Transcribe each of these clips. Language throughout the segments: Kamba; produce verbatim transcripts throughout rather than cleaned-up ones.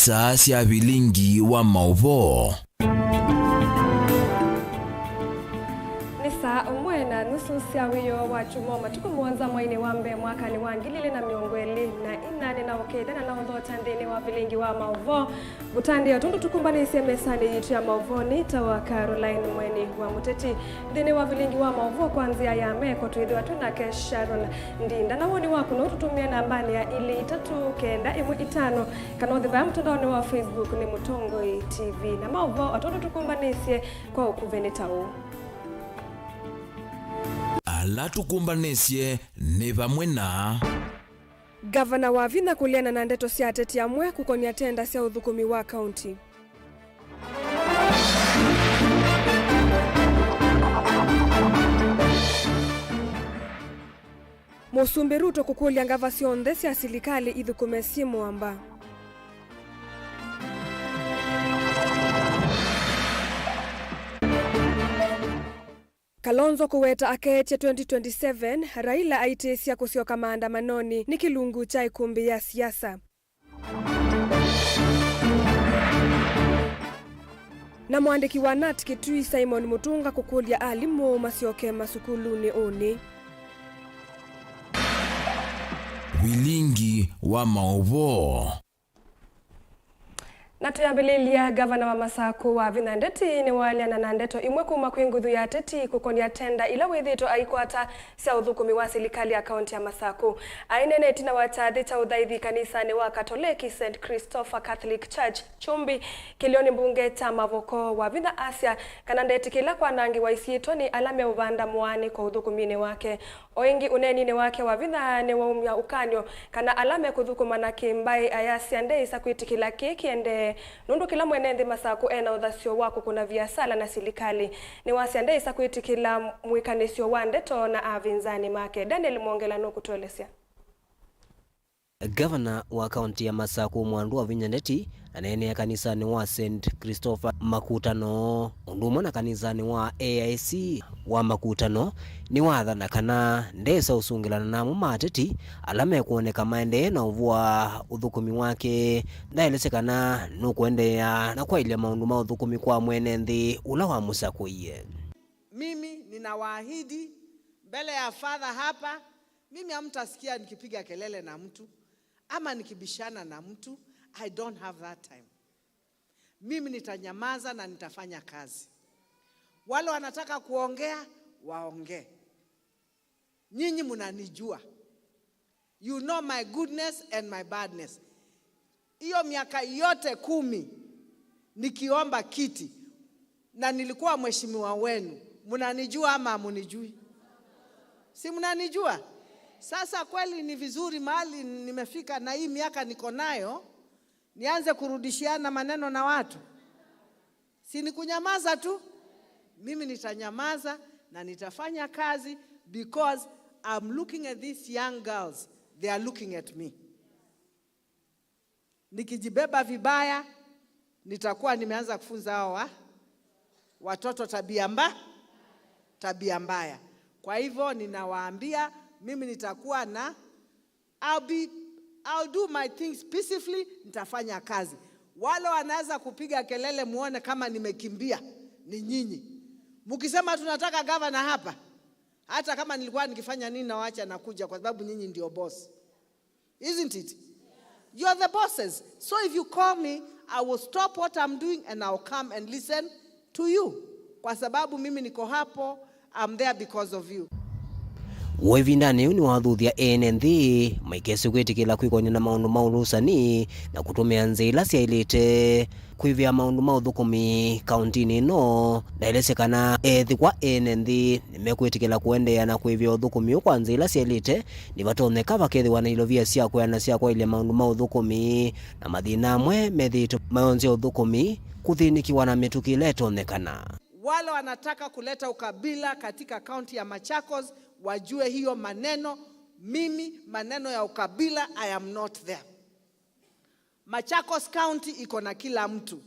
Star sya vilingi wa maũvoo. Nĩ saa ũmwe na nusu sya wĩoo wa kyumwa, matukũ mũonza mweinĩ wa mbee mwakanĩ wa ngili ilĩ na mĩongo ĩlĩ na ina. Nĩ na ũkethya na na ũthokya nthĩnĩ wa vilingi wa maũvoo. Ũtandĩo tũndũ tũkumbanĩsye mesanĩ yitũ ya maũvoo nĩ ta wa Caroline Mweni wa Mũteti. Nthĩnĩ wa vilingi wa maũvoo kwa nzĩa ya meko twĩthĩwa twĩ nake Sharon Ndinda. Na woni waku no ũtũtũmĩe nambanĩ ya ilĩ itatũ kenda ĩmwe itano, kana ũthi vaya mũtandaonĩ wa Facebook nĩ Mũtongoi T V. Na maũvoo o tondũ tũkumbanĩsye kwa ũkuvĩ nĩ ta ũũ. Ala tũkumbanĩsye nĩ vamwe na. Ngavana wa vinya kũleana na ndeto sya ateti amwe kũkonia tenda sya ũthũkũmi wa kaunti. Mũsumbĩ Ruto kũkũlya ngava syonthe sya silikalĩ ithũkũme syĩ mũamba. Kalonzo kũweta akeetye twenty twenty-seven, Raila aitĩsya kũsyoka maandamanonĩ nĩ kĩlungu kya ĩkũmbĩ ya siasa. Na mũandĩki wa Nat Kitui Simon Mutunga kũkũlya alimũ masyoke masukulunĩ ũnĩ. Vilingi wa maũvoo. Na twĩambĩlĩlya, ngavana wa Masakũ Wavinya Ndeti nĩwaleana na ndeto imwe kuma kwĩ nguthu ya ateti kũkonia tenda ila wĩthĩĩtwe aikwata sya ũthũkũmi wa silikalĩ ya kaunti ya Masakũ. Aineena ĩtina wa kyathĩ kya ũthaithi kanisanĩ wa Katoleki Saint Christopher Catholic Church, Kyumbi, kĩlĩonĩ mbunge kya Mavoko, Wavinya asya kana ndetĩkĩla kwanangĩwa isyĩtwa nĩ ala meũvanda mũaanĩko ũthũkũminĩ wake. O ĩngĩ, ũneeninĩ wake, Wavinya nĩwaumya ũkany'o kana ala mekũthũkũma na kĩ-mbaĩ ayasya ndeĩsa kwĩtĩkĩla kĩĩ kĩendee, nũndũ kĩla mwene nthĩ Masakũ ena ũthasyo wa kũkũna viasala na silikalĩ. Nĩwasya ndeĩsa kwĩtĩkĩla mwĩkanĩsyo wa ndeto na avĩnzani make. Daniel Mwongela nũkũtũelesya. Ngavana wa kaunti ya Masakũ Mwandu Wavinya Ndeti aneenea kanisanĩ wa Saint Christopher Makutano, ũndũ ũmwe na kanisanĩ wa A I C wa Makutano, nĩwathana kana ndesa ũsũngĩlana na amwe ma ateti ala mekwoneka maendee na ũvũa ũthũkũmi wake. Ndaelesya kana nũkũendeea na kwaĩlya maũndũ ma ũthũkũmi kwa mwene nthĩ ũla wamũsakũie. Mimi ninawaahidi mbele ya Father hapa, mimi hamtasikia nikipiga kelele na mtu ama nikibishana na mtu. I don't have that time. Mimi nitanyamaza na nitafanya kazi. Wale wanataka kuongea, waongee. Nyinyi mnanijua. You know my goodness and my badness. Hiyo miaka yote kumi nikiomba kiti na nilikuwa mheshimiwa wenu, mnanijua ama hamunijui? Si mnanijua? Sasa kweli ni vizuri mahali nimefika na hii miaka niko nayo, nianze kurudishiana maneno na watu? Si ni kunyamaza tu? Mimi nitanyamaza na nitafanya kazi because I'm looking at these young girls. They are looking at me. Nikijibeba vibaya, nitakuwa nimeanza kufunza hao wa-, watoto tabia mba-, tabia mbaya. Kwa hivyo ninawaambia, mimi nitakuwa na I'll be, I'll do my things peacefully, nitafanya kazi. Wale wanaweza kupiga kelele muone kama nimekimbia ni nyinyi. Mkisema tunataka gavana hapa, hata kama nilikuwa nikifanya nini, nawacha nakuja kwa sababu nyinyi ndio boss. Isn't it? You're the bosses. So if you call me, I will stop what I'm doing and I'll come and listen to you. Kwa sababu mimi niko hapo, I'm there because of you. Wĩ ĩvindanĩ yĩu nĩwathuthya ene nthĩ maikese kwĩtĩkĩla kwĩkony'a na maũndũ ma ũlũsani na kũtũmĩa nzĩa ila syaĩlĩte kwĩvĩa maũndũ ma ũthũkũmi kauntinĩ ĩno. Ndaelesya kana ethĩwa ene nthĩ nĩmekwĩtĩkĩla kũendeea na kwĩvĩa ũthũkũmi ũũ kwa nzĩa ila syaĩlĩte, nĩvatonyeka vakethĩwa na ilovia sya kwĩana sya kwaĩlya maũndũ ma ũthũkũmi, na mathĩna amwe methĩĩtwe mayonzya ũthũkũmi kũthĩnĩkĩwa na mĩtũkĩ ĩla ĩtonyekana. Wale wanataka kuleta ukabila katika kaunti ya Machakos wajue hiyo maneno. Mimi, maneno ya ukabila, I am not there. Machakos County iko na kila mtu,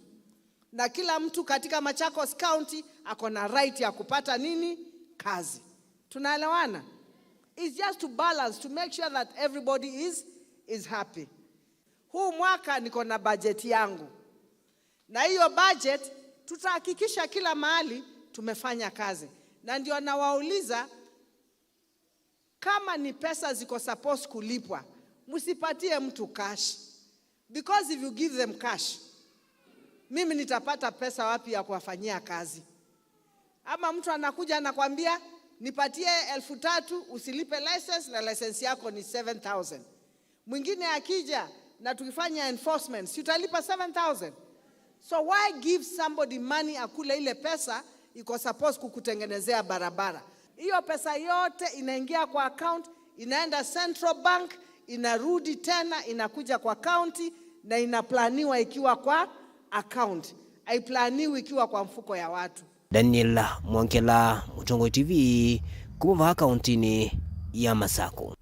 na kila mtu katika Machakos County ako na right ya kupata nini? Kazi. Tunaelewana? It's just to balance, to make sure that everybody is, is happy. Huu mwaka niko na budget yangu, na hiyo budget tutahakikisha kila mahali tumefanya kazi, na ndio nawauliza, kama ni pesa ziko supposed kulipwa, msipatie mtu cash, because if you give them cash, mimi nitapata pesa wapi ya kuwafanyia kazi? Ama mtu anakuja anakwambia, nipatie elfu tatu, usilipe license, na license yako ni seven thousand. Mwingine akija na tukifanya enforcement, si utalipa seven thousand? So why give somebody money akule ile pesa iko supposed kukutengenezea barabara? Hiyo pesa yote inaingia kwa account, inaenda Central Bank, inarudi tena, inakuja kwa county, na inaplaniwa ikiwa kwa account. Haiplaniwi ikiwa kwa mfuko ya watu. Daniel Mwongela, Mũtongoi T V, kuma vaa kauntinĩ ya Masakũ.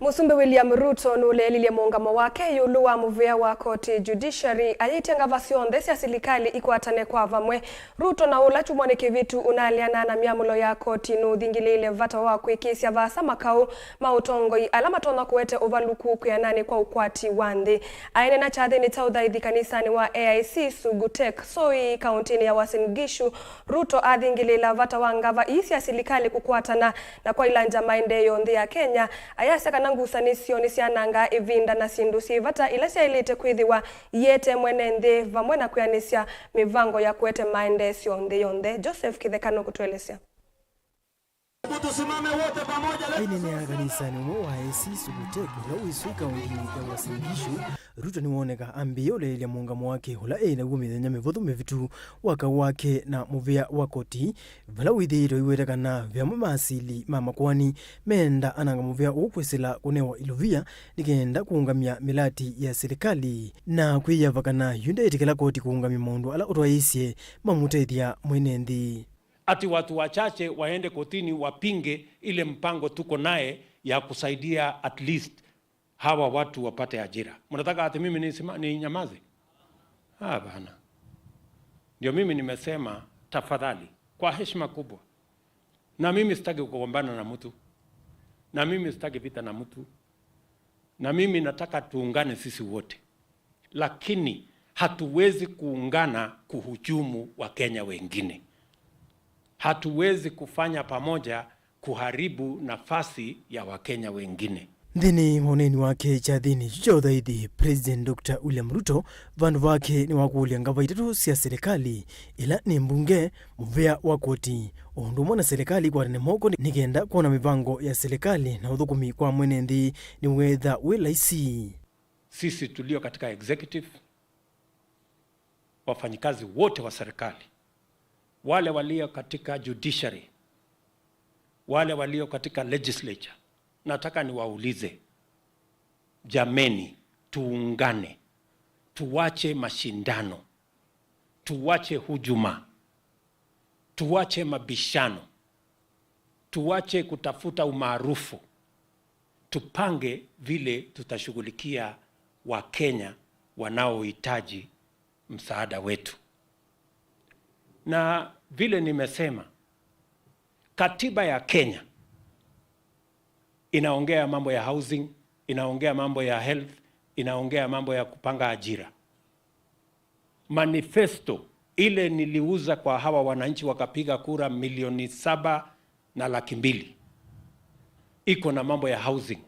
Mũsumbĩ William Ruto nũleelilye mũũngamo wake ĩũlũ wa mũvĩa wa koti, judiciary, ayĩtye ngava syonthe sya silikalĩ ikwatane kwa vamwe. Ruto na ũla kyumwanĩ kĩvĩtu ũnaleana na myamũlo ya koti nũthingĩlĩĩle vata wa kwĩkĩĩsya vaasa makaũ ma ũtongoi ala matonya kũete ũvalũku kwĩananĩ kwa ũkwati wa nthĩ. Aineena kyathĩnĩ kya ũthaithi kanisanĩ wa A I C Sugu Tech Soi, kauntinĩ ya Uasin Gishu, Ruto athingĩlĩĩla vata wa ngava ii sya silikalĩ kũkwatana na kwaĩlangya maendeeo nthĩ ya Kenya, ayasya kana ngusanĩsyo nĩsyanangaa ĩvinda na syĩndũ syĩ vata ila syaĩlĩte kwĩthĩwa iete mwene nthĩ, vamwe na kwĩanĩsya mĩvango ya kũete maendeesyo nthĩ yonthe. Joseph Kĩtheka nũkũtũelesya. Aineenea kanisanĩ ũmwe wa A I C Sugu Tech ũla wĩ Soi kauntinĩ ya Uasin Gishu, Ruto nĩwoneka ambĩĩe ũleelya mũũngamo wake ũla eĩ naw'o mĩthenya mĩvũthũ mĩvĩtu wa kaũ wake na mũvĩa wa koti, vala wĩthĩĩtwe aiweta kana ve amwe ma asili ma makoani meenda ananga mũvĩa ũũ kwĩsĩla kũnewa ilovia nĩ kenda kũũngamya mĩlati ya silikalĩ, na kwĩyava kana yu ndeĩtĩkĩla koti kũũngamya maũndũ ala ũtwaĩĩsye mamũtethya mwene nthĩ. Ati watu wachache waende kotini wapinge ile mpango tuko naye ya kusaidia at least hawa watu wapate ajira. Mnataka ati mimi nisima-, ninyamaze? Hapana. Ndio mimi nimesema, tafadhali, kwa heshima kubwa, na mimi sitaki kugombana na mtu, na mimi sitaki vita na mtu, na mimi nataka tuungane sisi wote. Lakini hatuwezi kuungana kuhujumu Wakenya wengine. Hatuwezi kufanya pamoja kuharibu nafasi ya Wakenya wengine. Nthĩnĩ wa ũneeni wake kyathĩnĩ kyu kya ũthaithi, President Doctor William Ruto vandũ vake nĩwakũlya ngava itatũ sya silikalĩ, ĩla nĩ mbunge, mũvĩa wa koti, o ũndũ ũmwe na silikalĩ ikwatane moko nĩ kenda kwona mĩvango ya silikalĩ na ũthũkũmi kwa mwene nthĩ nĩwetha wĩ laisi. Sisi tulio katika executive, wafanyikazi wote wa serikali, wale walio katika judiciary, wale walio katika legislature, nataka niwaulize, jameni, tuungane, tuwache mashindano, tuwache hujuma, tuwache mabishano, tuwache kutafuta umaarufu, tupange vile tutashughulikia Wakenya wanaohitaji msaada wetu. Na vile nimesema, katiba ya Kenya inaongea mambo ya housing, inaongea mambo ya health, inaongea mambo ya kupanga ajira. Manifesto ile niliuza kwa hawa wananchi wakapiga kura milioni saba na laki mbili, iko na mambo ya housing,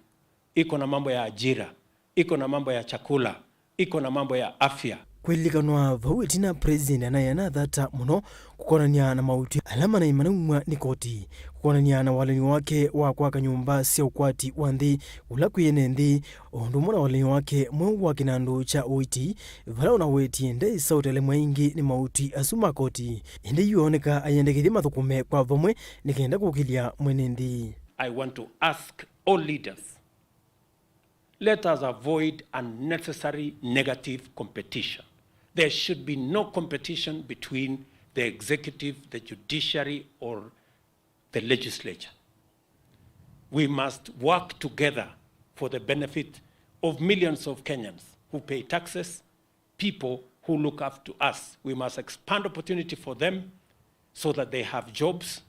iko na mambo ya ajira, iko na mambo ya chakula, iko na mambo ya afya. Kwĩlilikanwa vau ĩtina, President anaĩ anathata mũno kũkonany'a na maũtwi ala manaĩ manaumw'a nĩ koti, kũkonany'a na walany'o wake wa kwaka nyũmba sya ũkwati wa nthĩ kũla kwĩ ene nthĩ, o ũndũ ũmwe na walany'o wake mweũ wa kĩnandũ kya ũiiti, vala ũnawetie ndeĩsa ũtelemwa ĩngĩ nĩ maũtwi asu ma koti, ĩndĩ yu ooneka ayendekethya mathũkũme kwa vamwe nĩ kenda kũkĩlya mwene nthĩ. I want to ask all leaders, let us avoid unnecessary negative competition. There should be no competition between the executive, the judiciary, or the legislature. We must work together for the benefit of millions of Kenyans who pay taxes, people who look up to us. We must expand opportunity for them so that they have jobs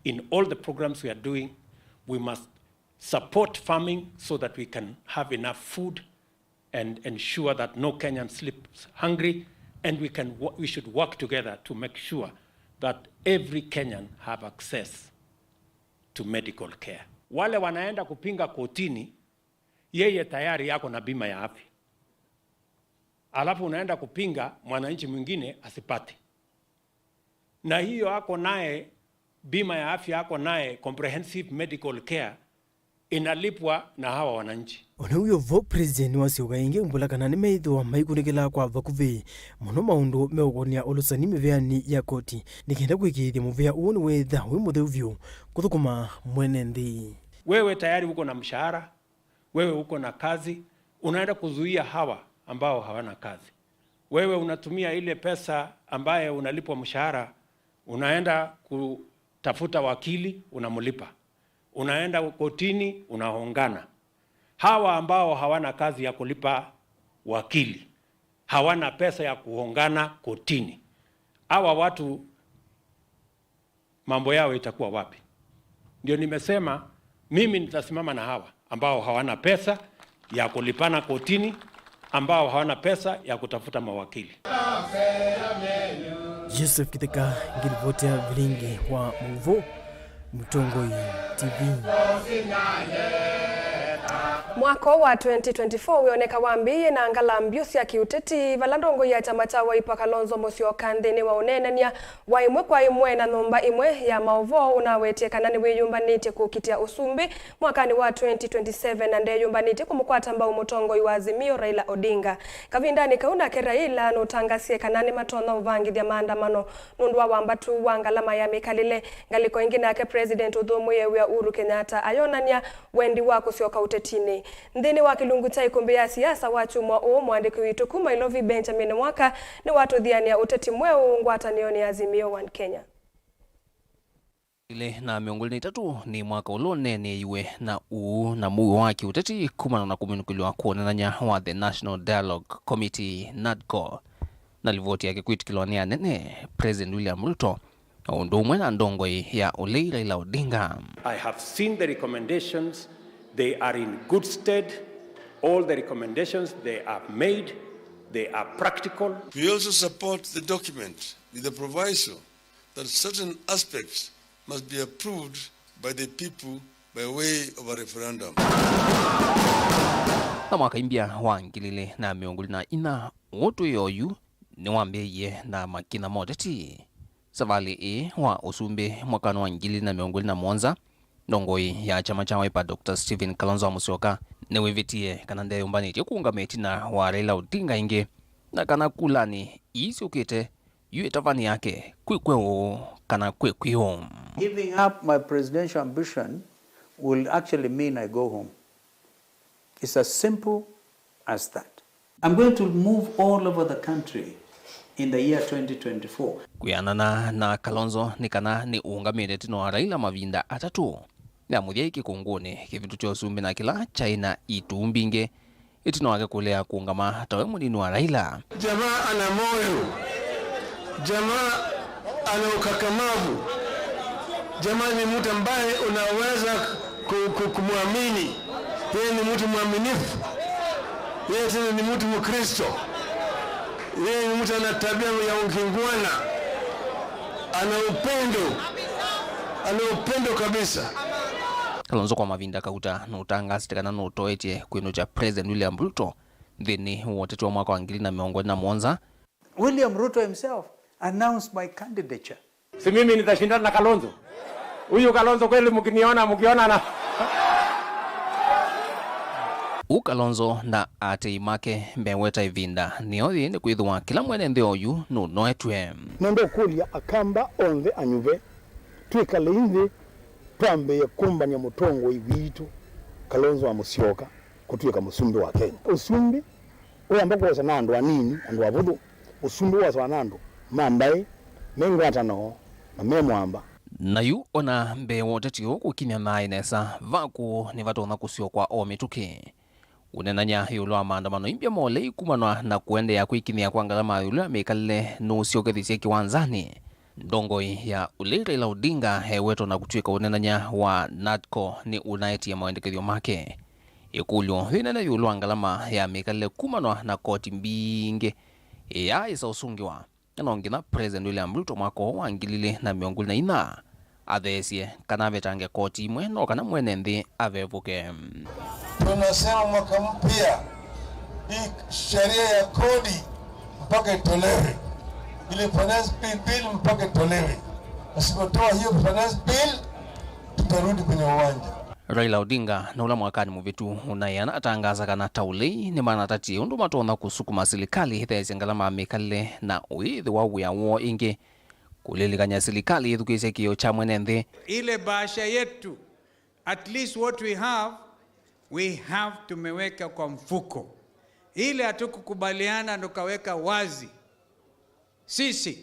in all the programs we are doing. We must support farming so that we can have enough food. and ensure that no Kenyan sleeps hungry, and we can wo-, we should work together to make sure that every Kenyan have access to medical care. Wale wanaenda kupinga kotini, yeye tayari yako na bima ya afya. Alafu unaenda kupinga mwananchi mwingine asipate. Na hiyo ako naye, bima ya afya ako naye, comprehensive medical care, inalipwa na hawa wananchi. Ona wĩ o vo, President nĩwasyoka ĩngĩ ũmbũla kana nĩmeĩthĩwa maikunĩkĩla kwa vakuvĩ mũno maũndũ meũkonia ũlũsani mĩvĩanĩ ya koti, nĩ kenda kũĩkĩĩthya mũvĩa ũũ nĩwĩtha wĩ mũtheu vyũ kũthũkũma mwene nthĩ. Wewe tayari uko na mshahara, wewe uko na kazi, unaenda kuzuia hawa ambao hawana kazi. Wewe unatumia ile pesa ambaye unalipwa mshahara, unaenda kutafuta wakili, unamlipa. Unaenda kotini, unahongana. Hawa ambao hawana kazi ya kulipa wakili, hawana pesa ya kuhongana kotini. Hawa watu mambo yao itakuwa wapi? Ndio nimesema mimi nitasimama na hawa ambao hawana pesa ya kulipana kotini, ambao hawana pesa ya kutafuta mawakili. Joseph Kitheka, ngilivoti ya vilingi wa Mũvũ, Mũtongoi T V. Mwaka wa twenty twenty-four wĩoneka wambĩĩe na ngalambyo sya kĩũteti, vala ndongoi ya kyama kya Wiper Kalonzo Musyoka nthĩnĩ wa ũneenany'a wa ĩmwe kwa ĩmwe na nyũmba ĩmwe ya maũvoo ũnawetie kana nĩwĩyũmbanĩtye kũkitĩa ũsumbĩ mwakanĩ wa twenty twenty-seven na ndeyũmbanĩtye kũmũkwata mbau mũtongoi wa Azimio, Raila Odinga. Kavindanĩ kau nake Raila nũtangasie kana nĩmatonya ũvangĩthya maandamano nũndũ wa wambatu wa ngalama ya mĩkalĩle. Ngalĩko ĩngĩ nake President ũthũmũĩe wĩa Uhuru Kenyatta ayonany'a wendi wa kũsyoka ũtetinĩ. Nthĩnĩ wa kĩlungu kya ĩkũmbĩ ya siasa wa kyumwa ũũ, mũandĩki witũ kuma Ilovi Benjamin Mwaka nĩwatũthianĩa ũteti mweũ ngwatanĩonĩ ya Azimio One Kenya. Ilĩ na mĩongo ĩlĩ na itatũ nĩ mwaka ũla ũneeneeiwe na ũu na mũuo wa kĩũteti kumana na kũminũkĩlw'a kwa ũnenany'a wa The National Dialogue Committee, NADCO, na livoti yake kwĩtĩkĩlwa nĩ anene, President William Ruto, o ũndũ ũmwe na ndongoi ya ũlei Raila Odinga. I have seen the recommendations. They are in good stead. All the recommendations they have made, they are practical. We also support the document with the proviso that certain aspects must be approved by the people by way of a referendum. Na mwaka imbya wa ngili ilĩ na mĩongo ĩlĩ na ĩna, ũtũĩo yu nĩwambĩĩie na makina ma ũteti. Savalĩ ĩĩ wa ũsumbĩ mwakanĩ wa ngili ilĩ na mĩongo ĩlĩ na mũonza, ndongoi ya kyama kya Wiper, Doctor Stephen Kalonzo wa Musyoka, nĩwĩvĩtie kana ndeyũmbanĩtye kũũngama ĩtina wa Raila Odinga ĩngĩ, na kana kulanĩ ii syũkĩte, yu ĩtavani yake kwĩ kweũ kana kwĩ kwĩũ. Giving up my presidential ambition will actually mean I go home. It's as simple as that. I'm going to move all over the country in the year twenty twenty-four. Kwĩanana na Kalonzo nĩ kana nĩ ũũngamĩte ĩtina wa Raila mavinda atatũ. Nĩamũthya ĩ kĩkũngũnĩ kĩvĩtũkya ũsumbĩ na kĩla kyaĩ na ituu mbingĩ ĩtina wake kũlea kũũngama ta we mũnini wa Raila. Jamaa ana moyo. Jamaa ana ukakamavu. Jamaa ni mtu ambaye unaweza ku-, ku-, kumwamini. Yeye ni mtu mwaminifu. Yeye tena ni mtu Mkristo. Yeye ni mtu ana tabia ya ukingwana. Ana upendo. Ana upendo kabisa. Kalonzo kwa mavinda kauta nũtangaasĩte kana nũtoetye kwĩnũkya President William Ruto nthĩnĩ wa ũteti wa mwaka wa ngili na mĩongo ĩlĩ na mũonza. William Ruto himself announced my candidature. Si mimi nitashindana na Kalonzo? Huyu Kalonzo kweli mkiniona, mkionana. Ũu Kalonzo na aatĩĩi make meweta ĩvinda nĩyo yĩĩ nĩ kwĩthĩwa kĩla mwene nthĩ oyu nũnoetw'e. Nenda ũkũlya Akamba onthe anyuve, twĩkalei nthĩ twambĩĩe kũmbany'a mũtongoi witũ Kalonzo wa Musyoka kũtw'ĩka mũsumbĩ wa Kenya. Ũsumbĩ ũyamba kwosa na andũ anini, andũ avũthũ. Ũsumbĩ wosawa na andũ ma mbaĩ, me ngwatanoo, na me mwamba. Na yu ona mbee wa ũteti ũũ kũkiny'a thayũ nesa, vakũ nĩvatonya kũsyokwa o mĩtũkĩ. Ũnenany'a ĩũlũ wa maandamano imbya ma ũlei kumanwa na kũendeea kwĩkinyĩa kwa ngalama ya ĩũlũ ya mĩkalĩle nũsyokethisye kĩwanzanĩ. Ndongoi ya ũlei Raila Odinga ewetwa na kũtw'ĩka ũnenany'a wa NADCO nĩ ũnaetie maendekethyo make. Ĩkũlyo yĩnene ĩũlũ wa ngalama ya mĩkalĩle kumanwa na koti mbingĩ ĩyaaĩsa ũsũngĩwa, na no nginya President William Ruto mwaka ũũ wa ngili ilĩ na mĩongo ĩlĩ na inya atheesye kana avetange koti imwe, no kana mwene nthĩ avevũke. Tunasema mwaka mpya, hii sheria ya kodi mpaka itolewe, ile finance bill mpaka itolewe. Asipotoa hiyo finance bill, tutarudi kwenye uwanja. Raila Odinga, na ũla mwakanĩ mũvĩtu ũnaĩ anatangaasa kana ta ũlei nĩmanatatie ũndũ matonya kũsukuma silikalĩ ĩtheesye ngalama ya mĩkalĩle na ũyĩthĩwa wĩa woo ĩngĩ, kũlilikany'a silikalĩ yĩthukĩĩsye kĩĩo kya mwene nthĩ. Ile bahasha yetu, at least what we have, we have tumeweka kwa mfuko. Ile hatukukubaliana tukaweka wazi. Sisi,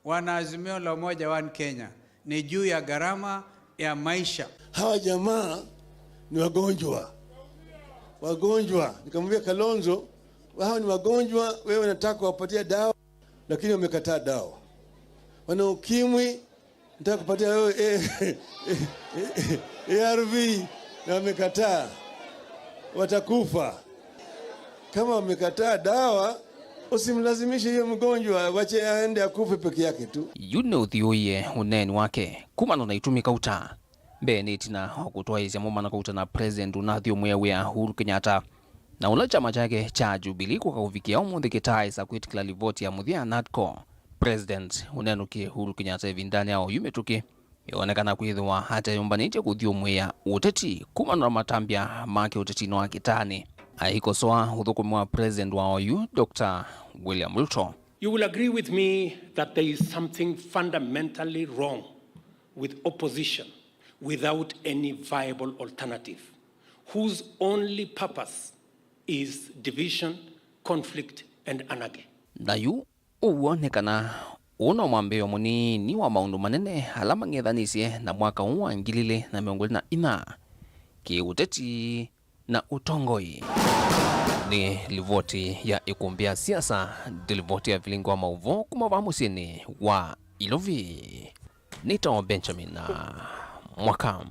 wana Azimio la Umoja One Kenya, ni juu ya gharama ya maisha. Hawa jamaa ni wagonjwa. Wagonjwa. Nikamwambia Kalonzo, "Hawa ni wagonjwa, wewe unataka kuwapatia dawa, lakini wamekataa dawa. Wana ukimwi, nataka kupatia wewe, eh, eh, eh, A R V, na wamekataa. Watakufa. Kama wamekataa dawa, usimlazimishe hiyo mgonjwa, wache aende akufe peke yake tu." Yu nĩ ũthiũie ũneeni wake kumana na itumi kauta. Mbee nĩ ĩtina wa kũtwaĩĩsya momana kauta na President ũnathyũmũĩa wĩa Uhuru Kenyatta, na ũla kyama kyake kya Jubilee kũka kũvikĩa ũmũnthĩ kĩtaaĩsa kwĩtĩkĩla livoti ya mũthya ya NADCO. President ũnenũkie Uhuru Kenyatta ĩvindanĩ ya oyu mĩtũkĩ ĩonekana kwĩthĩwa ateyũmbanĩtye kũthyũmũĩa ũteti kumana na matambya ma kĩũtetinĩ wa kĩtaanĩ, aikosoa ũthũkũmi wa President wa oyu, Doctor William Ruto. You will agree with me that there is something fundamentally wrong with opposition without any viable alternative, whose only purpose is division, conflict, and anarchy. Na yu ũw'o nĩ kana ũũ no mwambĩĩo mũnini wa maũndũ manene ala mang'ethanĩsye na mwaka ũũ wa ngili ilĩ na mĩongo ĩlĩ na inya kĩũteti na ũtongoi. Nĩ livoti ya ĩkũmbĩ ya siasa, ndi livoti ya vilingi wa maũvoo kuma vaa mũsyĩnĩ wa Ilovi. Nĩtawa Benjamin Mwaka.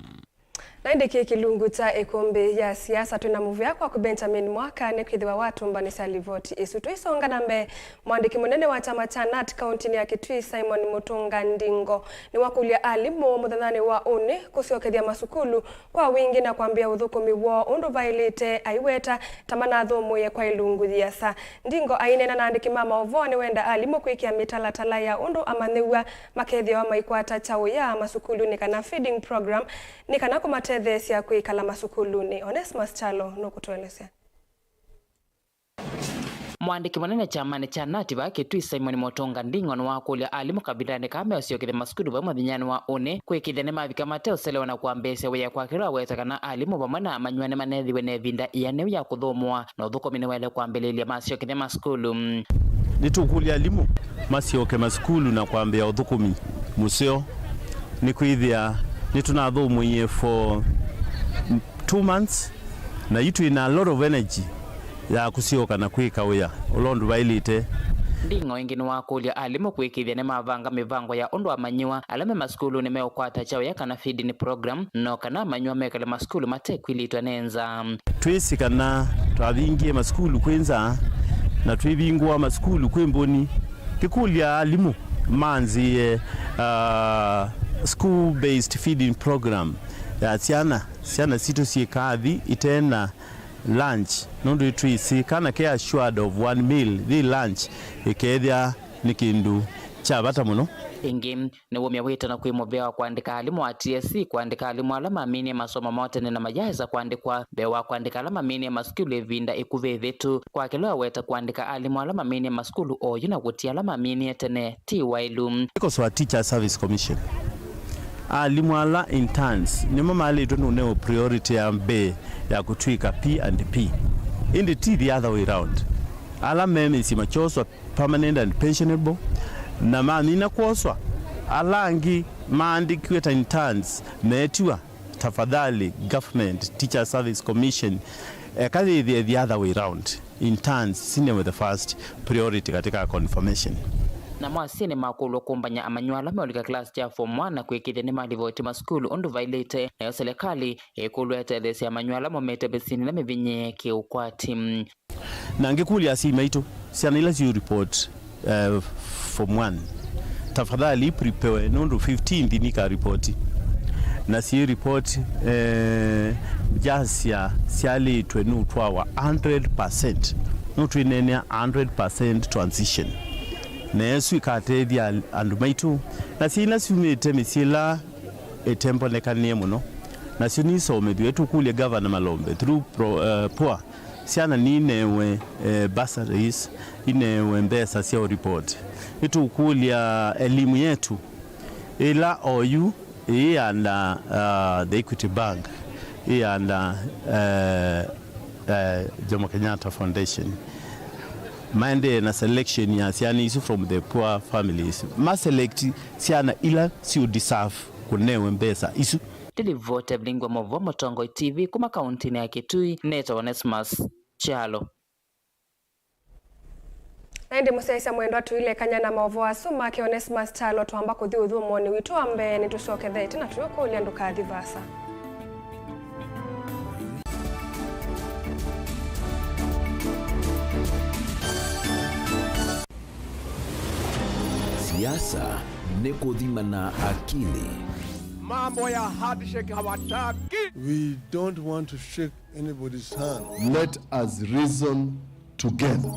Na ĩndĩ kĩ kĩlungu kya ĩkũmbĩ ya siasa twĩ na mũvea kwaku Benjamin Mwaka nĩkwĩthĩwa watũmbanĩsya livoti ĩsu. Tũisonga na mbee, mwandĩki mũnene wa kyama kya nat kauntinĩ ya Kitui Simon Mũtũnga Ndingo nĩwakũlya alimũ mũthenyanĩ wa ũnĩ kũsyokethya masukulu kwa wingĩ na kwambĩĩa ũthũkũmi woo ũndũ vaĩlĩte, aiweta ta manathũmũĩe kwa ĩlungu yĩasa. Ndingo aineena na andĩki ma maũvoo nĩwenda alimũ kwĩkĩa mĩtalatala ya ũndũ amanyĩw'a makethĩawa maikwata kyaũ ya masukulunĩ kana feeding program nĩ kana kũmatetheesya kwĩkala masukulunĩ. Onesmus Kyalo nũkũtũelesya. Mwandĩki mũnene kyamanĩ kya nat vaa Kitui Simon Mũtũnga Ndingo nĩwakũlya alimũ kavindanĩ kaa meũsyokethya masukulu vau mũthenyanĩ wa ũnĩ kwĩkĩthya nĩmavika mateũselewa na kwambĩĩsya wĩa kwa kĩla waweta kana alimũ vamwe na amanyĩw'a nĩmanethiwe na ĩvinda ĩanĩu ya kũthũmũa na ũthũkũmi nĩwaĩle kwambĩlĩĩlya masyokethya masukulu. Nĩtũkũlya alimũ masyoke masukulu na kwambĩĩa ũthũkũmi mũseo, nĩkwĩthĩa nĩtũnathũmũie for two months, na yu twĩ na a lot of energy ya kũsyoka na kwĩka wĩa ũla ũndũ vaĩlĩte. Nding'o ĩngĩ nĩwakũlya alimũ kwĩkĩĩthya nĩmavanga mĩvango ya ũndũ amanyĩw'a ala me masukulunĩ meũkwata kyaũ ya kana feeding program, no kana amanyĩw'a mekale masukulu matekwilĩtw'a nĩ nzaa. Twĩsĩ kana twavingie masukulu kwĩ nzaa, na twĩvingũa masukulu kwĩ mbũni. Ngĩkũlya alimũ manzĩe, uh, school based feeding program ya syana, syana sitũ syĩkaa athi ite na lunch, nũndũ nĩtwĩsĩ kana ke assured of one meal, yĩ lunch ĩkeethĩa nĩ kĩndũ kya vata mũno. Ĩngĩ, nĩwumya wĩtano kwĩ mũvea wa kũandĩka alimũ wa T S C kũandĩka alimũ ala maminie masomo moo tene na mayaaĩsa kũandĩkwa mbee wa kũandĩka ala maminie masukulu ĩvinda ĩkuvĩ ĩvĩtu. Kwa kĩla waweta kũandĩka alimũ ala maminie masukulu oyu na kũtia ala maminie tene ti waĩlu. Ĩkosoa Teacher Service Commission. Alimũ ala interns nĩmo maĩlĩtwe nũnewe priority ya mbee ya kũtw'ĩka P and P. Ĩndĩ ti the other way round. Ala me mĩsyĩ makyoswa permanent and pensionable, na mamina kwoswa, ala angĩ maandĩkiwe ta interns meetiwa. Tafadhali, government, Teacher Service Commission, eka yĩthĩe the other way round. Interns sinewe the first priority katika confirmation. Namo asyai nĩmakũlw'a kũmbany'a amanyĩw'a ala meũlika kĩlasi kya form one na kwĩkĩĩthya nĩmalivoti masukulu ũndũ vaĩlĩte, nayo selekalĩ ĩkũlw'a ĩtetheesye amanyĩw'a ala maumĩte mĩsyĩnĩ ĩla mĩvinyĩĩe kĩũkwati. Na ngĩkũlya asyai maitũ, syana ila syĩ report, eh, form one, tafadhali prepare nũndũ fifteenth nĩikaripoti. Na syĩ report, eh, jasya syalĩtwe nũtwawa hundred percent. Nũtwĩneenea hundred percent transition. Na ĩsu ĩkatethya andũ maitũ. Na syana ila syumĩte mĩsyĩ ĩla ĩtembonekanĩe mũno, nasyo nisomethw'e. Tũkũlya Governor Malombe through pro, eh, PUA, syana ninewe, eh, bursaries, inewe mbesa sya ũripoti. Nĩtũkũlya elimu yetu ĩla oyu ĩĩ under, uh, the Equity Bank, ĩĩ under, uh, uh, Jomo Kenyatta Foundation, maendee na selection ya syana isu from the poor families, ma select syana ila siũ deserve kũnewe mbesa isu. Ndilivoti Evelyn Ngwamova, Mũtongoi T V, kuma kauntinĩ ya Kitui, nĩtawa Onesmus Kyalo. Na ĩndĩ mũsyaĩĩsya mwendwa, tũilekany'a na maũvoo asu make Onesmus Kyalo, twamba kũthi ũthũmũonĩ witũ wa mbee, nĩtũsyokethete na tũyũkũlya ndũkathi vaasa. Siasa nĩ kũthimana akili. Mambo ya handshake hawataki. We don't want to shake anybody's hand. Let us reason together.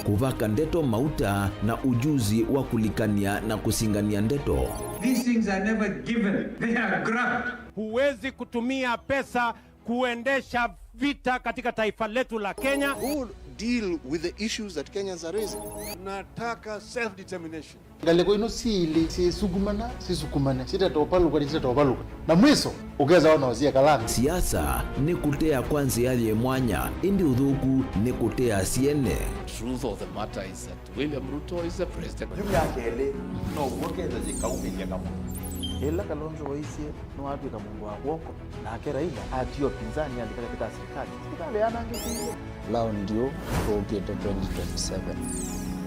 Kũvaka ndeto mauta na ujuzi wa kũlikany'a na kũsingany'a ndeto. These things are never given. They are grabbed. Huwezi kutumia pesa kuendesha vita katika taifa letu la Kenya. Who deal with the issues that Kenyans are raising? Tunataka self-determination. Ngalĩko ino syĩlĩ syĩsukumana, sisukumane, sitatovalũka, sitatovalũka. Na mwiso, ũkesa ona ũsie kalanga. Siasa nĩ kũtea kwa nzĩa yĩ mwanya, ĩndĩ ũthũku nĩ kũtea syene. Truth of the matter is that William Ruto is the president. Yu myaka ĩlĩ, no w'o ketha yĩkaumĩlya kamwe. Ĩla Kalonzo waisye nĩwatw'ĩka mũndũ wa kw'oko, nake Raila atiwa pinzani athi katikati ka sirikali, sirikali yanangĩkĩie. Laundi ũ tũũkĩte twenty twenty-seven,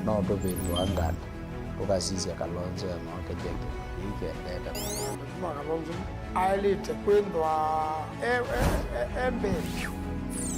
no tũvĩndũa nganda, tũkasisya Kalonzo ema oke kĩndũ kĩĩ kĩendete. Mheshimiwa Kalonzo aĩlĩte kwĩthwa e, e, e, e mbee vyũ.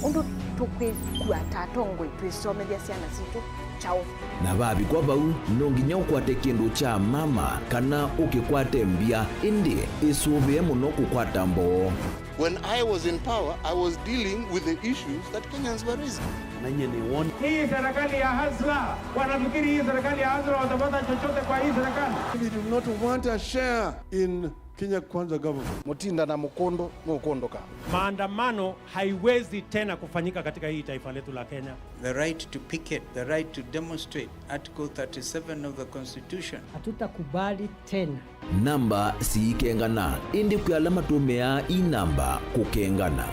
Ũndũ tũkwĩkua ta atongoi twĩsomethya syana sitũ kyaũ? Na vavikwa vau, no nginya ũkwate kĩndũ kya mama kana ũkĩkwate mbya, ĩndĩ ĩsũvĩe mũno kũkwata mboo. When I was in power, I was dealing with the issues that Kenyans were raising. Na nyie nĩ won. Hii serikali ya hasla, wanafikiri hii serikali ya hasla watapata chochote kwa hii serikali. We do not want a share in Kenya Kwanza government. Mũtinda na mũkũndũ nũkũndũka. Maandamano haiwezi tena kufanyika katika hii taifa letu la Kenya. The right to picket, the right to demonstrate, Article thirty-seven of the Constitution. Hatutakubali tena. Namba siikengana, ĩndĩ kwĩ ala matũmĩaa ii namba kũkengana.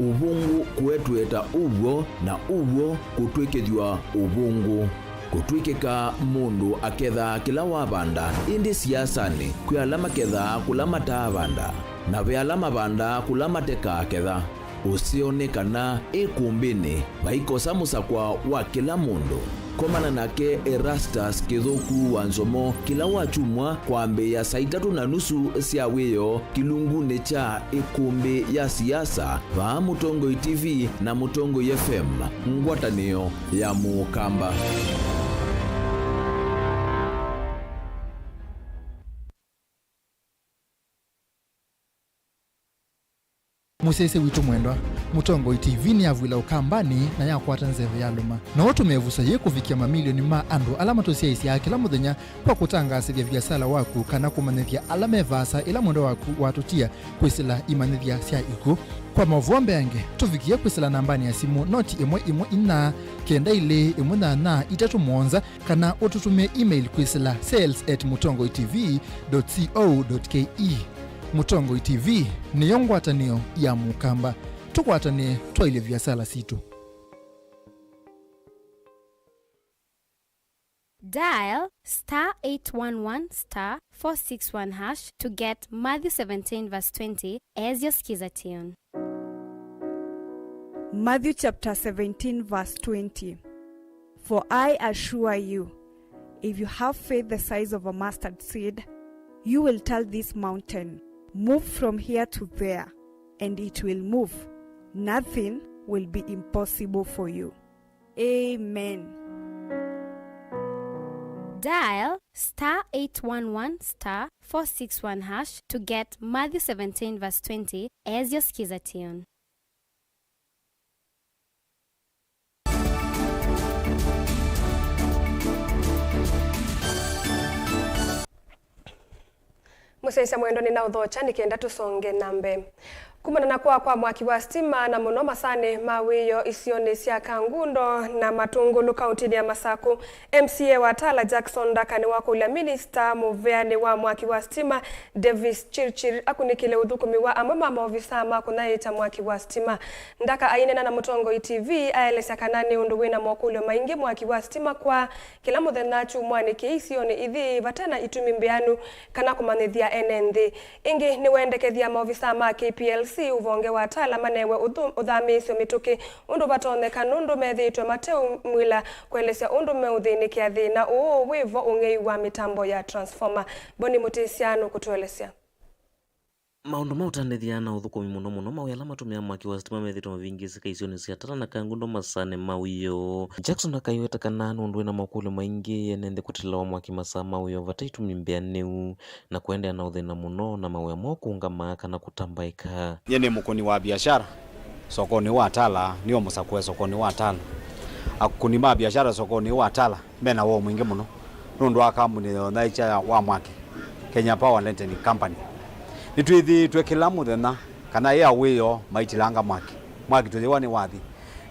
Ũvũngũ kũetweta ũw'o, na ũw'o kũtw'ĩkĩthw'a ũvũngũ. Kũtw'ĩkĩka mũndũ akethaa kĩla wavanda, ĩndĩ siasanĩ kwĩ ala makethaa kũla mataavanda, na ve ala mavandaa kũla matekaaketha. Ũseo nĩ kana ĩkũmbĩnĩ vaikosa mũsakwa wa kĩla mũndũ. Komana nake Erastus Kĩthũku wa Nzomo kĩla wakyumwa kwambĩĩa saa itatũ na nusu sya wĩoo kĩlungunĩ kya ĩkũmbĩ ya siasa vaa Mũtongoi T V na Mũtongoi F M, ngwatanĩo ya Mũkamba. Mũsyaĩĩsya witũ mwendwa, Mũtongoi T V nĩyavw'ĩla Ũkambanĩ na yakwata nzeve yalũma. No ũtũme ĩvuso yĩĩ kũvikĩa mamilioni ma andũ ala matũsyaĩĩsyaa kĩla mũthenya kwa kũtangaasĩthya viasala waku kana kũmanyĩthya ala me vaasa ĩla mwendwa waku watũtia kwĩsĩla imanyĩthya sya ikw'ũ. Kwa maũvoo mbeange, tũvikĩe kwĩsĩla nambanĩ ya simũ noti ĩmwe ĩmwe inya kenda ilĩ ĩmwe nyanya itatũ mũonza, kana ũtũtũmĩe email kwĩsĩla sales at mũtongoi T V dot co dot K E. Mũtongoi T V nĩyo ngwatanĩo ya Mũkamba. Tũkwatanĩe twaĩlye viasala sitũ. Dial star eight one one star four six one hash to get Matthew seventeen verse twenty as your skiza tune. Matthew chapter seventeen, verse twenty. For I assure you, If you have faith the size of a mustard seed, you will tell this mountain, "Move from here to there," and it will move. Nothing will be impossible for you. Amen. Dial star eight one one star four six one hash to get Matthew seventeen verse twenty as your Skiza tune. Mũsyaĩĩsya mwendwa, nĩnaũthokya nĩ kenda tũsonge na mbee. Kumana na kũa kwa mwaki wa sitima, na mũno masaanĩ ma wĩoo isionĩ sya Kangundo na Matungulu, kauntinĩ ya Masakũ, M C A wa Tala Jackson Ndaka nĩwakũlya minista mũveanĩ wa mwaki wa sitima Davis Chirchir akunĩkĩle ũthũkũmi wa amwe ma maovisaa ma kũnyaĩĩkya mwaki wa sitima. Ndaka aineena na Mũtongoi T V aelesya kana nĩ ũndũ wĩna mokũlyo maingĩ mwaki wa sitima kwa kĩla mũthenya kyumwanĩ kĩĩ isionĩ ithi vate na itumi mbĩanu kana kũmanyĩthya ene nthĩ. Ĩngĩ nĩwendekethya maovisaa ma K P L C ũvonge wa Tala manewe ũthu-, ũthamĩĩsyo mĩtũkĩ ũndũ vatonyeka, nũndũ methĩĩtwe mateũmwĩla kũelesya ũndũ meũthĩnĩkĩa thĩna ũũ wĩ vo ũng'ei wa mĩtambo ya transformer. Boni Mũtĩsya nũkũtũelesya. Maũndũ ma ũtandĩthya na ũthũkũmi mũno mũno mawĩa ala matũmĩaa mwaki wa sitima methĩĩtwe mavingĩĩsĩka isionĩ sya Tala na Kangundo masaanĩ ma wĩoo. Jackson akaiweta kana nũndũ wĩna makũlyo maingĩ ene nthĩ kũtĩlawa mwaki masaa ma wĩoo vate itumi mbĩanĩu, na kũendeea na ũthĩna mũno na mawĩa moo kũũngama kana kũtambaĩka. Nyie nĩ mũkũni wa biashara sokonĩ wa Tala, nĩo mũsakũe sokonĩ wa Tala. Akũni ma biashara sokonĩ wa Tala mena woo mwingĩ mũno nũndũ wa kambuni ya ũnyaĩĩkya wa mwaki, Kenya Power Lighting Company. Nĩtwĩthĩĩtwe kĩla mũthenya kana ĩ awĩoo maitilanga mwaki. Mwaki tũyĩwa nĩ wathi.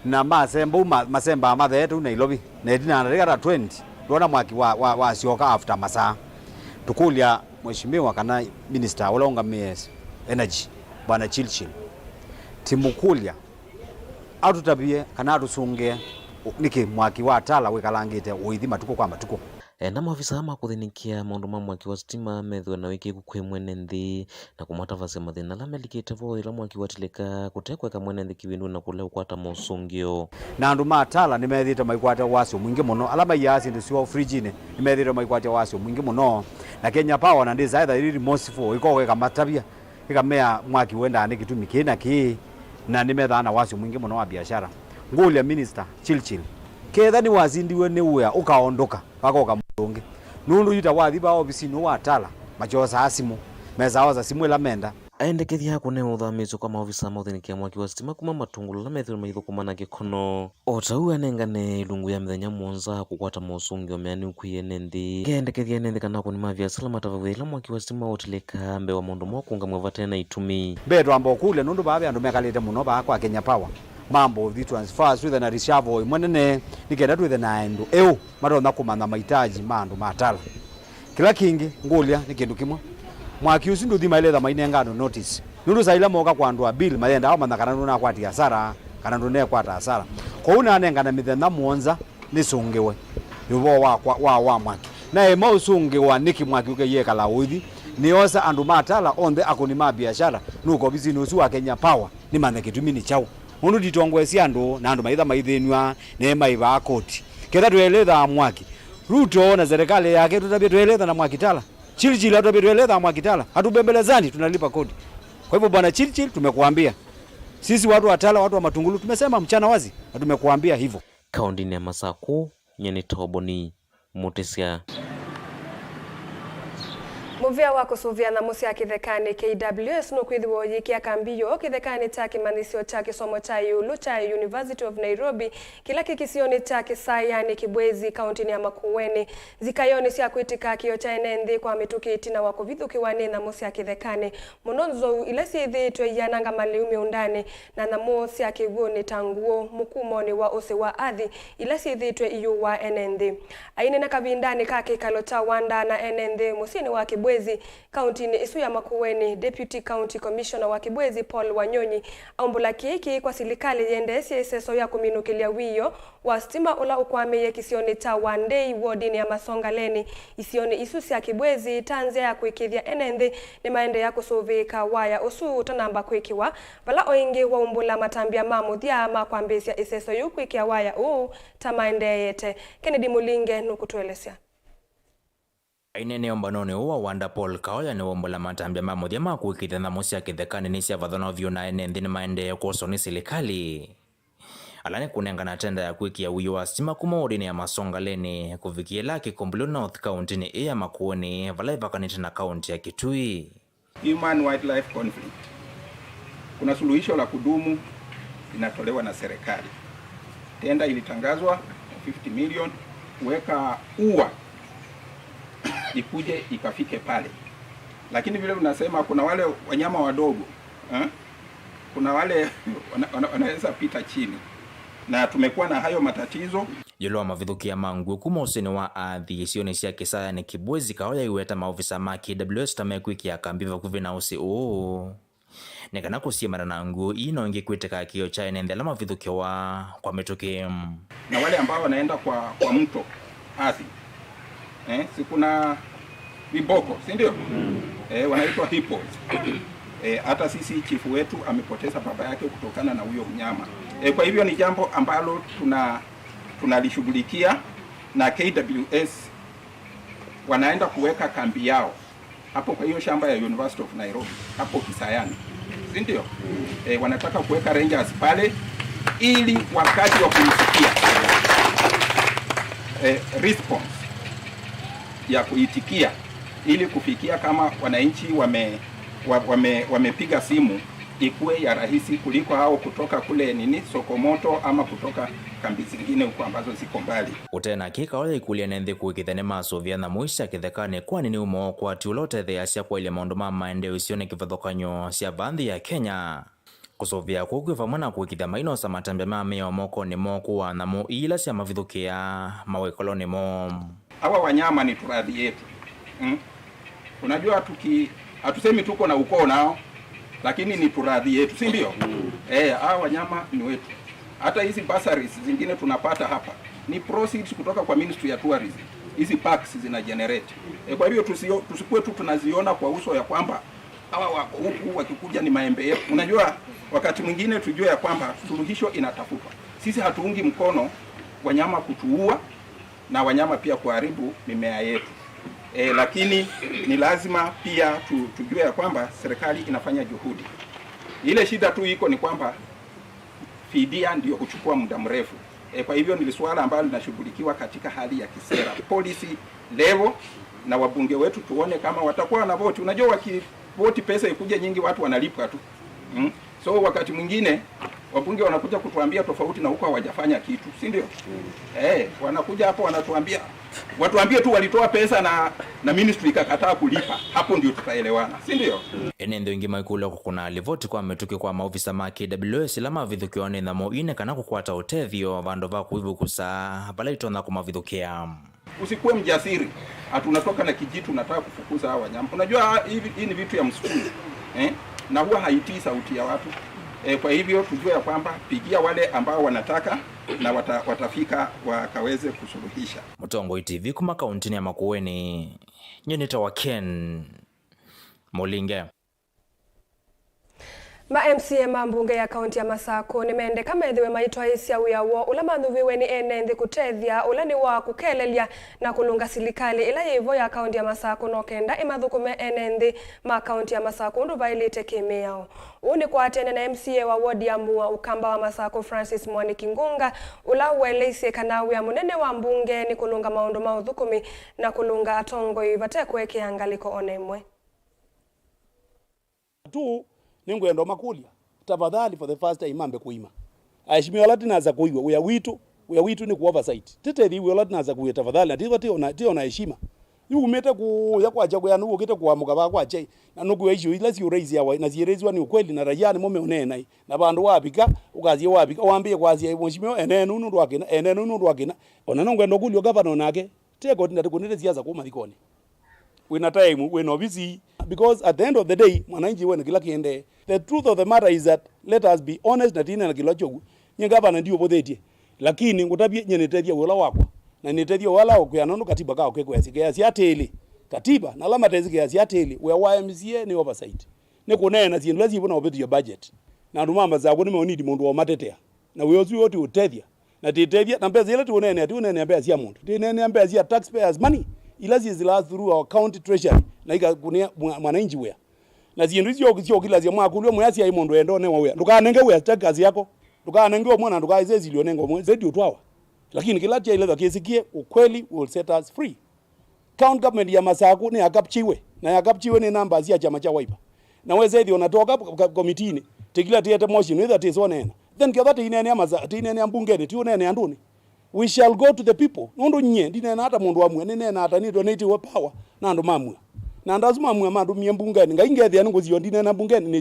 Na masemba ũu ma-, masembaa matheete ũu Nairobi. Na ĩtina wa ndatĩka ta twenty, ndwona mwaki wa, wa, wasyoka after masaa. Tũkũlya Mheshimiwa kana minister ũla ũngamĩe energy, Bwana Chilchil. Timũkũlya atũtavye kana atũsũngĩe nĩkĩ mwaki wa Tala wĩkalangĩte ũithi matukũ kwa matukũ. Enda maovisaa ma kũthĩnĩkĩa maũndũ ma mwaki wa sitima methĩwe na wĩkĩĩku kwĩ mwene nthĩ na kũmatavasya mathĩna ala melikĩte vo yĩla mwaki watilĩka kũte kũeka mwene nthĩ kĩvindunĩ na kũlea ũkwata mosũngĩo. Na andũ ma Tala nĩmethĩĩtwe maikwatĩwa wasyo mwingĩ mũno. Ala maiaa syĩndũ syoo fridge-inĩ nĩmethĩĩtwe maikwatĩwa wasyo mwingĩ mũno. Na Kenya Power na ndĩsaa ĩtha ĩrĩ remorseful, ĩkoka ĩkamatavya, ĩkamea mwaki ũendaa nĩ kĩtumi kĩĩ na kĩĩ, na nĩmethaa na wasyo mwingĩ mũno wa biashara. Ngũlya Minister Chilchil, ketha nĩwasindiwe nĩ wĩa ũkaondũka, vakoka mũndũ ũngĩ. Nũndũ yu ta wathi vaa ovisinĩ ũũ wa Tala, makyosaa simũ, mesaa osa simũ ĩla menda. Aendekethya kũnea ũthamĩĩsyo kwa maovisaa ma ũthĩnĩkĩa mwaki wa sitima kuma Matungulu ala methĩwe maithũkũma na kĩkono. O ta ũu anengane ilungu ya mĩthenya mũonza kũkwata mosũngĩo meanĩu kwĩ ene nthĩ. Ngeendekethya ene nthĩ kana akũni ma viasala matavaw'e yĩla mwaki wa sitima ũtilĩkaa mbee wa maũndũ moo kũũngamw'a vate na itumi. Mbee twamba ũkũlya nũndũ vaa ve andũ mekalĩte mũno vaa kwa Kenya Power. Mamba ũthi transfer twĩthe na reshuffle ĩmwe nene nĩ kenda twĩthe na andũ eũ matonya kũmanya mahitaji ma andũ ma Tala. Kĩla kĩngĩ ngũlya nĩ kĩndũ kĩmwe, mwaki ũsu ndũthi maĩletha mainenga andũ notice, nũndũ saa ila mooka kũandũa bill mayendaa ũmanya kana nũnakwatie asara kana ndũnekwata asara. Kwoou nanengane mĩthenya mũonza nĩsũngĩwe ũvoo wa, wa, wa, wa mwaki. Na ĩma ũsũngĩwa nĩkĩ mwaki ũkeyĩekala ũithi, nĩosa andũ ma Tala onthe, akũni ma biashara, nũka ovisinĩ ũsu wa Kenya Power nĩmanye kĩtumi nĩ kyaũ. Nũndũ nditongoesya andũ, na andũ maitha maithĩnw'a, nĩmaĩvaa koti. Ketha tũelĩthaa mwaki, Ruto na serikali yake tũtavye tũelĩtha na mwaki Tala. Chilchil atũtavye tũelĩthaa mwaki Tala. Hatubembelezani, tunalipa kodi. Kwa hivyo, Bwana Chilchil, tumekuambia. Sisi watu wa Tala, watu wa Matungulu, tumesema mchana wazi, na tumekuambia hivyo. Kaũndĩnĩ ya Masakũ, nyie nĩ Toboni Mũtĩsya. Mũvĩa wa kũsũvĩa nyamũ sya kĩthekanĩ, K W S, nũkwĩthĩwa ũyĩkĩa kambi yoo kĩthekanĩ kya kĩmanyĩsyo kya kĩsomo kya ĩũlũ kya University of Nairobi, kĩla kĩ kĩsionĩ kya Kĩsayanĩ Kĩbwezi, kaũntĩnĩ ya Makueni. Nzikayonĩ sya kwĩtĩka kĩo kya ene nthĩ kwa mĩtũkĩ ĩtina wa kũvithũkĩwa nĩ nyamũ sya kĩthekanĩ, mũno nzou ila syĩthĩĩtwe iyananga malĩu mĩũndanĩ, na nyamũ sya kĩw'ũnĩ ta nguũ mũkumonĩ wa ũsĩ wa athi ila syĩthĩĩtwe iyũaa ene nthĩ. Aineena kavindanĩ ka kĩkalo kya Wanda na ene nthĩ mũsyĩnĩ wa Kĩbwezi, kaũntĩnĩ ĩsu ya Makueni, Deputy County Commissioner wa Kĩbwezi, Paul Wanyonyi, aumbũla kĩĩ kĩĩ kwa silikalĩ yendeesye ĩseso ya kũminũkĩlya wĩoo wa sitima ũla ũkwamĩie kĩsionĩ kya Wandei, wodinĩ ya Masongaleni, isionĩ isu sya Kĩbwezi, ta nzĩa ya kũĩkĩĩthya ene nthĩ nĩmaendeea kũsũvĩĩka waya ũsu ũtanamba kwĩkĩwa, vala o ĩngĩ waumbũla matambya ma mũthya ma kwambĩĩsya ĩseso yĩu kwĩkĩa waya ũũ ta maendeeyete. Kennedy Mũlinge nũkũtũelesya. Aineenea ũmbanonĩ ũũ wa Wonder, Paul Kaoya nĩwaumbũla matambya ma mũthya ma kũĩkĩĩthya nyamũ sya kĩthekanĩ nĩsyavathwa na ũvyũ na ene nthĩ nĩmaendee kwoswa nĩ silikalĩ. Ala nĩ kũnengana tenda ya kwĩkĩa wiĩ wa sitima kuma wodinĩ ya Masongaleni kũvikĩa ĩla Kĩkũmbũlũ North kaũntĩnĩ ĩĩ ya Makueni, vala ĩvakanĩte na kaũntĩ ya Kitui. Human wildlife conflict. Kuna suluhisho la kudumu linatolewa na serikali. Tenda ilitangazwa fifty million kuweka ua ikuje ikafike pale, lakini vile unasema kuna wale wanyama wadogo, eh? Kuna wale wana, wana, wanaweza pita chini, na tumekuwa na hayo matatizo. Ĩũlũ wa mavithũkĩa ma ngũa kuma ũsĩnĩ wa athi isionĩ sya Kisaya nĩ Kibwezi, Kaoya aiweta maovisa ma K W S ta mekwĩkĩa kambi vakuvĩ na ũsĩ ũũ, nĩ kana kũsiemana na ngũa ii no ingĩ kwĩtĩka kĩo kya ene nthĩ ala mavithũkĩwa kwa mĩtũkĩ. Na wale ambao wanaenda kwa, kwa mto Athi, eh, si kuna viboko, si ndio? Eh, wanaitwa hippos. Eh, hata sisi chifu wetu amepoteza baba yake kutokana na huyo mnyama. Eh, kwa hivyo ni jambo ambalo tuna, tunalishughulikia, na K W S wanaenda kuweka kambi yao hapo kwa hiyo shamba ya University of Nairobi, hapo Kisayani, si ndio? Eh, wanataka kuweka rangers pale ili wakati wa kuisikia, eh, response ya kuitikia, ili kufikia kama wananchi wame, wa, wame, wamepiga simu, ikuwe ya rahisi kuliko hao kutoka kule nini, Sokomoto ama kutoka kambi zingine huko ambazo ziko mbali. Ũtena kĩ, Kaoya aikũlya ene nthĩ kũĩkĩĩthya nĩmasũvĩa nyamũ ii sya kĩthekanĩ, kwani nĩ ũmwe wa ũkwati ũla ũtetheeasya kwaĩlya maũndũ ma maendeeo isionĩ kĩvathũkany'o sya va nthĩ ya Kenya. Kũsũvĩa kũu kwĩ vamwe na kũĩkĩĩthya mainosa matambya ma mĩao mokonĩ moo kũaa nyamũ ii ila syamavithũkĩa mawĩkolonĩ moo. Hawa wanyama ni turathi yetu. Mm. Unajua, tuki, hatusemi tuko na ukoo nao, lakini ni turathi yetu, si ndio? Eh, hawa wanyama ni wetu. Hata hizi bursaries zingine tunapata hapa ni proceeds kutoka kwa Ministry ya Tourism. Hizi parks zina generate. Eh, kwa hivyo tusio, tusikuwe tu tunaziona kwa uso ya kwamba hawa wako huku wakikuja ni maembe yetu. Unajua, wakati mwingine tujue ya kwamba suluhisho inatafutwa. Sisi hatuungi mkono wanyama kutuua na wanyama pia kuharibu mimea yetu. E, lakini ni lazima pia tu, tujue ya kwamba serikali inafanya juhudi. Ile shida tu iko ni kwamba fidia ndio huchukua muda mrefu. E, kwa hivyo ni suala ambalo linashughulikiwa katika hali ya kisera, policy level, na wabunge wetu tuone kama watakuwa wanavoti. Unajua, wakivoti pesa ikuje nyingi, watu wanalipwa tu. Mm. So wakati mwingine wabunge wanakuja kutuambia tofauti na huko hawajafanya kitu, si ndio? Eh, wanakuja hapo wanatuambia, watuambie tu walitoa pesa na, na ministry ikakataa kulipa. Hapo ndio tutaelewana, si ndio? Ene nthĩ aingĩ maikũlya kũkũna livoti kwa mĩtũkĩ kwa maovisa ma K W S ila mavithũkĩwa nĩ nyamũ ii nĩ kana kũkwata ũtethyo vandũ va kũivukũsa vala itonya kũmavithũkĩa. Usikuwe mjasiri ati unatoka na kijitu unataka kufukuza hawa wanyama. Unajua, ha-, hivi, hii ni vitu ya msituni, eh? Na huwa haitii sauti ya watu. Eh, kwa hivyo tujue ya kwamba pigia wale ambao wanataka na wata-, watafika wakaweze kusuluhisha. Mũtongoi T V kuma kaũntĩnĩ ya Makueni, nyie nĩtawa Ken Mũlinge. Ma M C A ma mbunge ya kaunti ya Masakũ nĩmendeka methĩwe maitwaĩĩsya wĩa woo ũla mathuvĩwe nĩ ene nthĩ kũtethya, ũla nĩ wa kũkelelya na kũlũnga silikalĩ ĩla yĩ vo ya kaunti ya Masakũ no kenda ĩmathũkũme ene nthĩ ma kaunti ya Masakũ ũndũ vaĩlĩte kĩ-mĩao. Ũu nĩ kwaatene na M C A wa ward ya Mua Ũkamba wa Masakũ, Francis Mwaniki Ngunga, ũla ũeleisye kana wĩa mũnene wa mbunge nĩ kũlũnga maũndũ ma ũthũkũmi na kũlũnga atongoi vate kũekea ngalĩko o na ĩmwe. Tu, nĩngwenda ũmakũlya, tafadhali, for the first time, mambe kũima. Aheshimiwa ala tũnasa kũiw'a, wĩa witũ, wĩa witũ nĩ ku oversight. Tũtethye wĩa ũla tũnasa kũiw'a, tafadhali, na tĩthwa tĩ ona, tĩ ona heshima. Yu umĩte kũya kwakya kwĩanũ, ũkĩte kũamũka vaa kwakya, na nũkwĩwa icio ila siũraisiawa na siĩraisiwa nĩ ũkweli, na raia nĩmo meũneena, na vandũ wavika, ũkasye wavika, wambĩĩe kwasya, "Mheshimiwa, eneenũ nũndũ wa kĩna, eneenũ nũndũ wa kĩna." Ona nũngwenda ũkũlya gavana onake, teko tinda tũkũnĩte siasa kũu mathikonĩ. Wĩna time, wĩna ovisi. Because at the end of the day, mwananchi wene kĩla kĩendee. The truth of the matter is that, let us be honest, na tine na kĩla kyoku. Nye gavana ndiũvũthĩtye. Lakini ngũtavye, nye nĩtethya wĩa ũla wakwa. Na nĩtethya wĩa ũla ũkwĩa nũndũ katiba kao kĩkwĩasya, kĩasya atĩlĩ. Katiba, na ala matesĩ kĩasya atĩlĩ, wĩa wa M C A nĩ oversight. Nĩ kũneena syĩndũ ila syĩ vo na ũvĩtũkyo budget. Na andũ ma Masakũ nĩmeũnidi mũndũ wa ũmatetea. Na wĩa ũsu wĩ ũtũtethya. Na tĩtethya, na mbesa ila tũũneenea, tũũneenea mbesa sya mũndũ. Tũũneenea mbesa sya taxpayers' money. ila syĩsĩlaa through our county treasury, na ikakũnĩa mwa-, mwananchi wĩa. Na syĩndũ isu syokilasya mwakũlw'a mwĩasya ĩ mũndũ enda ũnewa wĩa. Ndũkanenge wĩa status yako. Ndũkanenge ũmwe na ndũkaĩsesilye ũnenge ũmwe. Zaidi ũtwawa. Lakini kĩla kyaĩle vakĩsĩkie, ukweli will set us free. County government ya Masakũ nĩ ya capture-iwe, na ya capture-iwe nĩ namba sya kyama kya Wiper. Na wesa ĩthĩwa na toka ka-, komitiinĩ, tĩkila tĩete motion, wĩtha tĩsonena. Then kĩotha tĩineenea masa-, tĩineenea mbungenĩ, tiũneenea andũnĩ. We shall go to the people. Nũndũ nyie, ndineenaa ta mũndũ wa mua, nĩneenaa ta nĩtwe nĩtĩwe power na andũ ma mua. Na andũ asu ma mua mandũmie mbungenĩ. Ngai ngethĩa nĩngũthio ndineena mbungenĩ, nĩ